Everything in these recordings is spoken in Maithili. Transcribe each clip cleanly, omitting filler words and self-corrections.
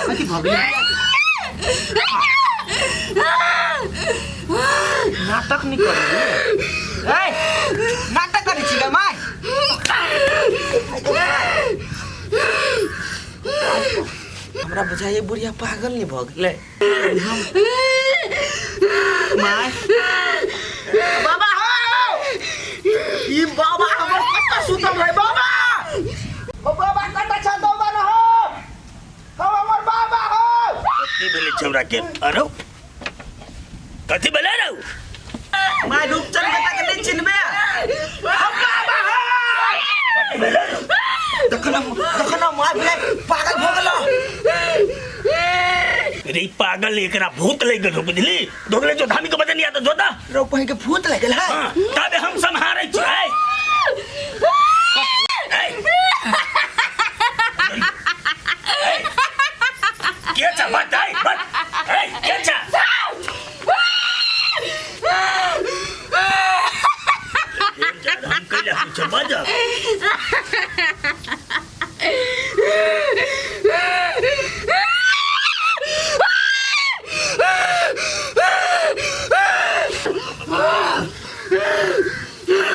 कथी भऽ गेलै? नाटक नहि करै ए, नाटक करै छी गे माय? हमरा बुझाइए बुढ़िया पागल नहि भऽ गेलै। माय, बाबा हो, ई बाबा हमर कतऽ सुतल रहै? बाबा, ओ बाबा, कतऽ छ? बाबा न हो, हम हमर बाबा हो। कथी भेलै छौड़ा के? अरे, कथी भेलै रौ? माय, रूपचंद बेटा के नहीं चिन्हबे? हम बाबा हो। देखना, देखना माय, भेलै पागल भऽ गेलो। रे ई पागल, एकरा भूत लागि गेल हौ, बुझली? दोगले जो धामी के बचन या तो जोता रौ पहिन के भूत लागि गेल है। हाँ, तबे हम सम्हारै छी। ऐ, ऐ, ऐ, के छ? बत, ऐ, बत, ऐ, के छ? हम कैला कुछ बाजब?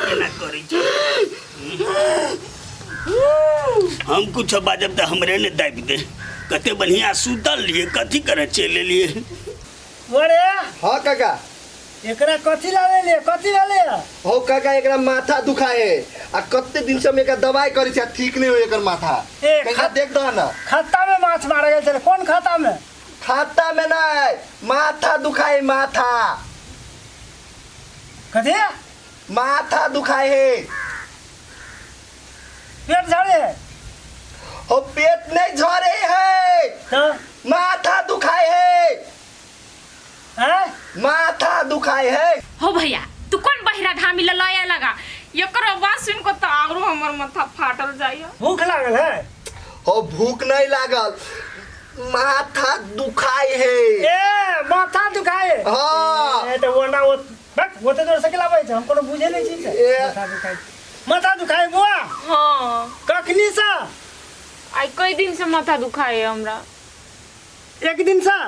केना करै छै? हम कुछ बाजब तऽ हमरे ने दाबि दे। कते बढ़िया सुतल रहियै, कथी करे चलि एलियै? अरे। हाँ काका। एकरा कथी लावे ले? कथी भेले? हो काका, एकरा माथा दुखाए है आ कते दिन से हम एकरा दवाई करै छी आ ठीक नहीं हो एकर माथा। ए, कनिका देख दह ना। खाता में माछ मारे गेल छलै? कोन खाता में? खाता में नहीं, माथा दुखाए, माथा। कथी? माथा दुखाए है। पेट झड़े है? हो, पेट नहीं झरे है। तो? माथा दुखाए है। हैं? माथा दुखाए है। हो भैया, तू कौन बहिरा धामी ल लया लगा? एकर आवाज सुन के तो आरो हमर माथा फाटल जाइए। भूख लागल है? हो, भूख नहीं लागल, माथा दुखाए है। ए, माथा दुखाए? हाँ। ए, तो वो ना वो बक वो तो तोर सके लाबै छै, हम कोनो बुझे नहीं छी। ए। माथा दुखाए, माथा दुखाए बुआ? हाँ। कखनी से? आई कई दिन से माथा दुखाए हमरा। एक दिन से?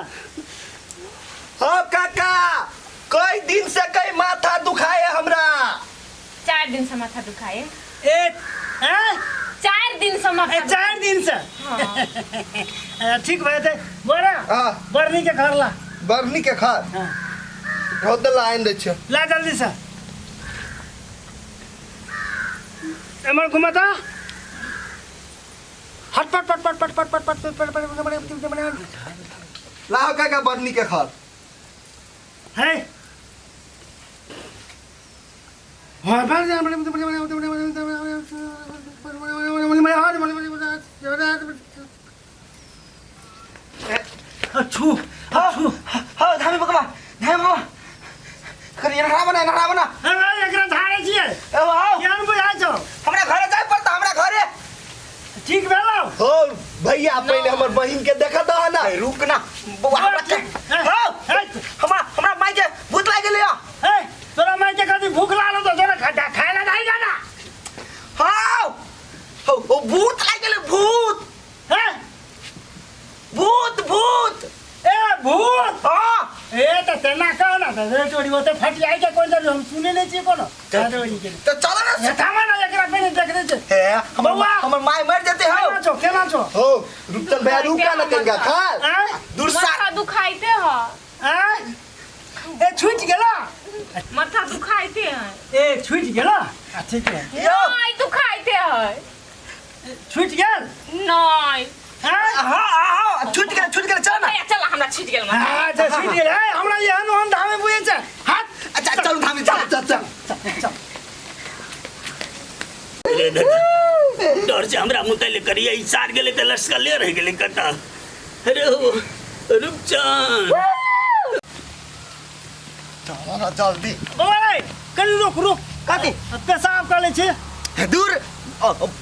हाँ काका, कई दिन से कई माथा दुखाए हमरा। 4 दिन से माथा दुखाए। ए, हैं? 4 दिन से माथा। ए, 4 दिन से? हाँ। अच्छा, ठीक भए ते बोरा। हाँ। बरनी के घर ला। बरनी के खर? हाँ। बहुत लाइन दै छै। ला जल्दी से। एमर घुमाता, हट पट पट पट पट पट पट पट पट पट पट पट। लाओ काका, बरनी के खर। है छु हाँ हाँ, धामी बकवा, धामी बकवा, कनी नहरा बना, नहरा बना। अरे, एकरा झाड़े छियै? ए, आओ। केहन बुझाइ छौ? हमरा घरे जाय पड़ता, हमरा घरे। ठीक भेलौ? हो भैया, पहले हमर बहिन के देखा दह ना। ए, रुक ना बौआ, हमरा के हाँ, हमरा हमरा माई के भूत लागि गेलै। ए, तोरा माय के कथी भूख लागल तो तोरा खा खाए ला नहीं जाना? हाँ हो, ओ भूत लागि गेलै, भूत। हैं? भूत, भूत। ए, भूत? हाँ। ए, त तेना कह ना त रे चोरी ओते फट जाय के कोन जरूरी? हम सुने नहीं छियै कोनो चोरी के। तो चलो ना। ए, थामा ना, एकरा पहिले देख दे छै। हे, हमर बौआ। हमर माय मर जेते हो। केना छौ, केना छौ? हो रुपचंद भैया, रुका ना कनिका खा। आँय? दूर सा माथा दुखाइते ह। आँय? ए, छुटि गेला? माथा दुखाइते है। ए, छुटि गेला? आ, ठीक है। यो। नहीं, दुखाइते है। छुटि गेल? नहीं। आँय? हाँ हाँ, छूट गेल, छूट गेल, चल ना। भैया, चल, हमरा छूट गेल माथा। हाँ, जे छुटि गेल। ए, हमरा एहन ओहन धामे बुझै छै हाथ। अच्छा, चलू धामी, चल। चल चल। चल। रे डर से हमरा मुतैले करिए। ई सार गेलै तऽ लसकले रहि गेलै कतऽ। अरे हो रूपचंद। चलो ना जल्दी। बौआ रे, कनि रुक, रुक। कथी? पेशाब कर लै छी। दूर,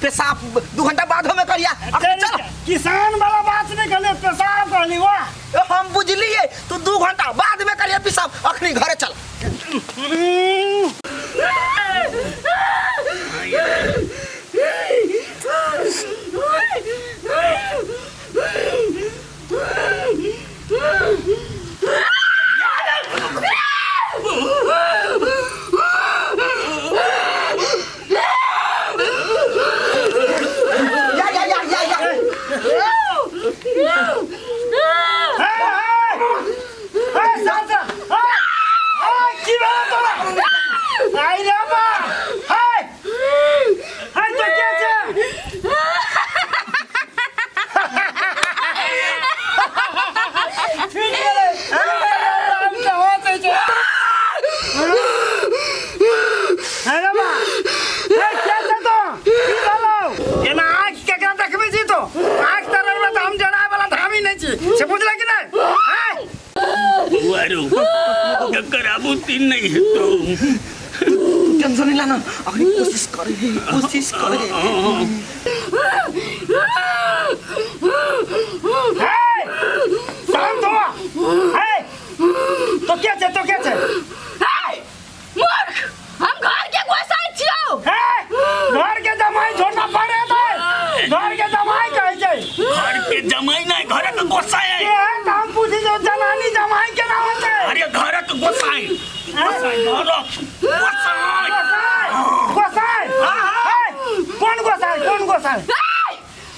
पेशाब 2 घंटा बाद हमें करिया, अखनी चल। किसान वाला बात नहीं कहले, पेशाब कहली वाह। ए, हम बुझलिए, तू 2 घंटा बाद में करिया पेशाब, अखनी घरे चल। आँख तरल में तो हम जराए वाला धामी नहीं छी से बुझला कि नहीं हैं? बौआ रो एकर आबू तीन नहीं हेतौ। टेंशन नहीं लाना, अखनी कोशिश करे, कोशिश करे। हे शांत हो। हे तो क्या छे, तो क्या छे? मूर्ख, हम घर के गोसाई छियौ। हे घर के जमाई छोटा पड़े तो घर के जमाई कहै छै। घर के जमाई नहीं, घरक गोसाई। के है त हम पूछी जो जनानी जमाई के नाम होतै। अरे घरक गोसाई, गोसाई घरक गोसाई। गोसाई, गोसाई। हे, कोन गोसाई, कोन गोसाई?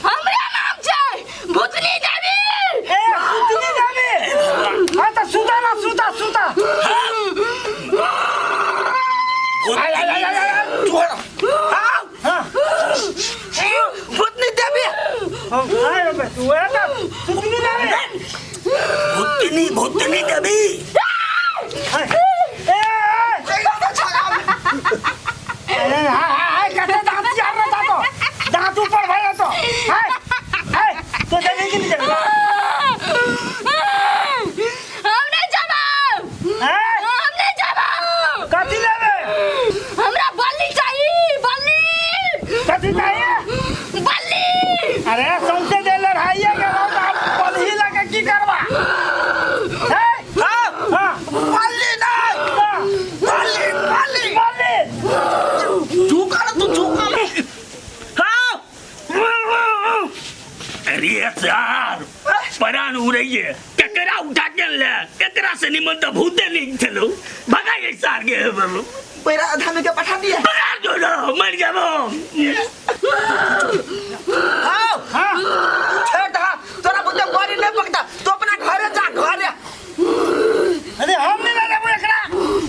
हमरे नाम छै भूतनी देवी। ए सुतनी देवी। हाँ त सुता ना, सुता सुता। आय, आय, आय, आय, आय। हाँ। भूतनी देवी। हाँ, आय बे, तू है ना सुतनी देवी। भूतनी, भूतनी देवी। ए, ए, ए, हाय, हाय, कते दांत यार रहा तो दांत ऊपर भाई तो। हाय हाय, तो देवी कि नहीं देवी? हम नहीं जाबो। हैं? हम नहीं जाबो। कथी लेबे? हमरा बल्ली चाहिए, बल्ली। कथी चाहिए? बल्ली। अरे सौंसे देले रहिए के तो आप बल्ली लगे की करबा? हैं? हाँ हाँ बल्ली नहीं, हाँ, बल्ली बल्ली। बल्ली। झुका ना तू, झुका ना। हाँ अरे यार परान उड़ैये, केकरा उठा के ले, केकरा से निमन तो भूते नहीं छलो। भगा ये सार के बाबू। पैरा धामी के पठा दिए। भगा दो ना, मर जाबो। हाँ हाँ छोड़ दा, तोरा बुझे बड़ी नहीं पकता, तू अपना घरे जा, घरे। अरे हम नहीं लेबो एकरा,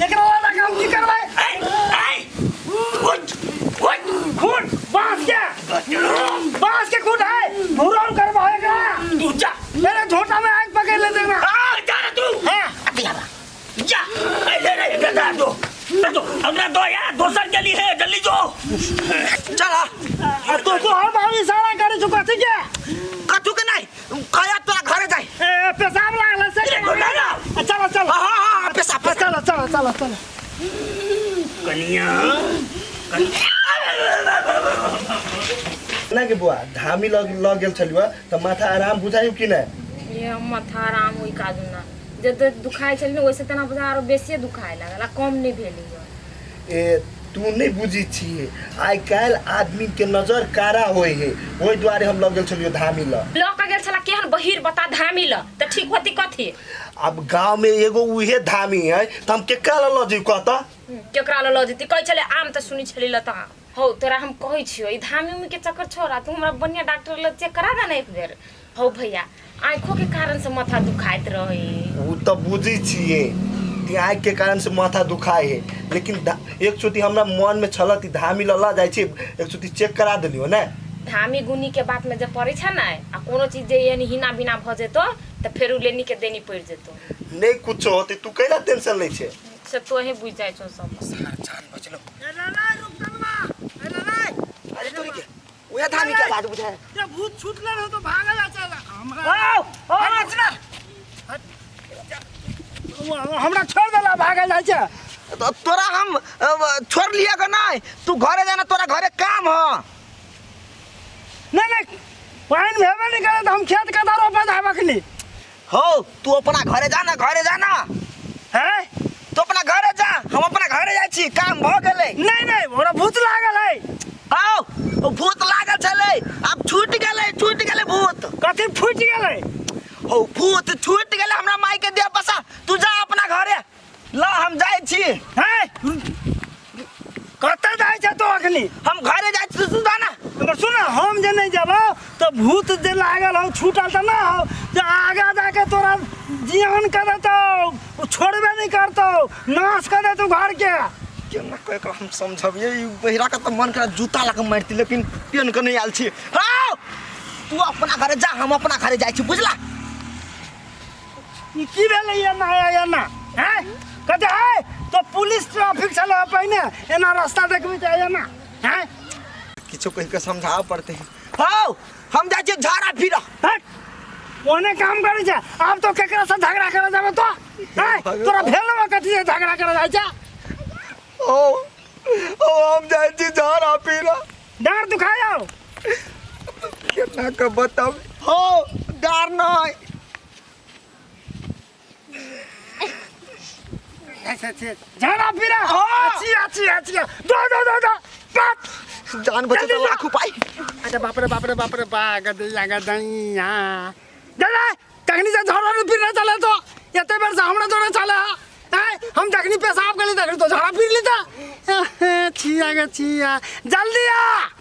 एकरा वाला काम की करबै? ऐ ऐ उठ उठ। खूट बांस के, बांस के खूट है, भूरौल करबा एकरा। तू जा। मेरे झोटा में आग पकड़ ले देना। आ जा रे तू। हाँ जा। ऐ ले रे एकरा दो दो, हमरा दो यार, दोसर के लिए है, जल्दी जो। चल आ। आ तो तो हम हम इशारा करे छु कथी के? कथू के नहीं कया, तोरा घरे जाय। ए पेशाब लागल से। अरे गोला ना। चलो चलो। हाँ हाँ हाँ पेशा पेशा। चलो चलो चलो चलो। कनिया ना के बुआ धामी लग लग गेल छलियो त माथा आराम बुझायौ कि नहीं? ये माथा आराम होई काजू ना, जब दुखाय छल ने वैसे तना बुझा आरो बेसिए दुखाय लागल आ कम नहीं भेली। ए तू नहीं बुझी छी, आइ काल्हि आदमी के नजर कारा होय है, ओहि दुआरे हम लग गेल छलियो धामी लग। लऽ के गेल छला केहन बहिर बता धामी ल त ठीक होती कथी? अब गांव में एगो उहे धामी है त हम केकरा ल लऽ जइब कहता? केकरा ल लऽ जैती? कहै छले आम त सुनी छली ल त हौ तोरा हम कहै छियो ई धामी उमी के चक्कर छोड़ा, तू हमरा बढ़िया डॉक्टर ल चेक करा दे ना एक बेर। हौ भैया आँखों के कारण से माथा दुखाइत रहे। उ त बुझी छिए कि आँख के कारण से माथा दुखाय है, लेकिन एक चोटी हमरा मन में छल कि धामी ल ल जाइ छी, एक चोटी चेक करा देलियो ने। धामी गुनी के बात में जब पड़े छै ने आ कोनो चीज जे यानी हिना बिना भ जेतो त फेर उ लेनी के देनी पड़ जेतो। नहीं कुछ होते, तू कैला टेंशन लै छे? से तो ही बुझ जाय छौ सब। जान बचलो। ए लाला रुक चलवा, ए लाला। अरे तोरी के उहे धामी के आवाज बुझाय। ये भूत छूटले रहो तो भागल चल हमरा। आओ आओ ना हमरा छोड़ देला भागल जाइ छै। तो तोरा हम छोड़ लिया के नहीं, तू घरे जाना, तोरा घरे काम ह। नहीं नहीं पानी भेबे नहीं करे त हम खेत कदा रोपे जाब अखनी। हो तू अपना घरे जाना, घरे जाना। हैं? तू अपना घरे जा, हम अपना घरे जाइ छी, काम भ गेलै। नहीं नहीं ओकरा भूत लागल है। आओ ओ भूत लागल छलै, आब छूट गेलै, छूट गेलै भूत। कथी फूटि गेलै? हो भूत छूट गेलै हमरा माई के देह पसा, तू जा अपना घरे ल, हम जाइ छी। हैं? कतऽ जाइ छै तू अखनी? हम घरे जाइ छी, तू जा ना। मगर सुन, हम जे नहीं जब तो भूत जे लागल हो छूटल त ना हो, जे आगा जाके तोरा जियान कर देतौ, उ छोड़बे नहीं करतौ, नाश कर देतौ घर के। केना कह के हम समझबियै, ई बहिरा के त मन करा जूता लगा मारती, लेकिन पेन के नहीं आयल छी। हाँ तू अपना घरे जा, हम अपना घरे जाइ छी, बुझला? ई की भेलै एना एना? हैं? कहते है तो पुलिस ट्रैफिक छल पहिने एना रास्ता देखबी त एना। हैं? किछो कहि के समझाबऽ पड़तै। हौ, हम जाइ छियै झाड़ा फिरऽ। हट, ओने काम करै छै। आब तो केकरा से झगड़ा करे जाबे तो? हैं, तोरा भेल ना कथी से झगड़ा करे जाइ छै? ओ ओ, हम जाइ छी झाड़ा फिरऽ। डाँर दुखाय आओ। केना के बताब? हौ, डार नहि। झाड़ा फिरा। अच्छी अच्छी अच्छी, दो दो दो दो पाँच। जान बचे जल्दी तो जा। लाख उपाय। अरे बाप रे बाप रे बाप रे, बा गदैया गदैया। दादा, तखनी से झाड़ा नहीं फिरना चले तो एते बेर से हमरा जोड़े चले है। हम जखनी पेशाब करी तखनी तो झाड़ा फिर लेता। छिया गे छिया, जल्दी आ।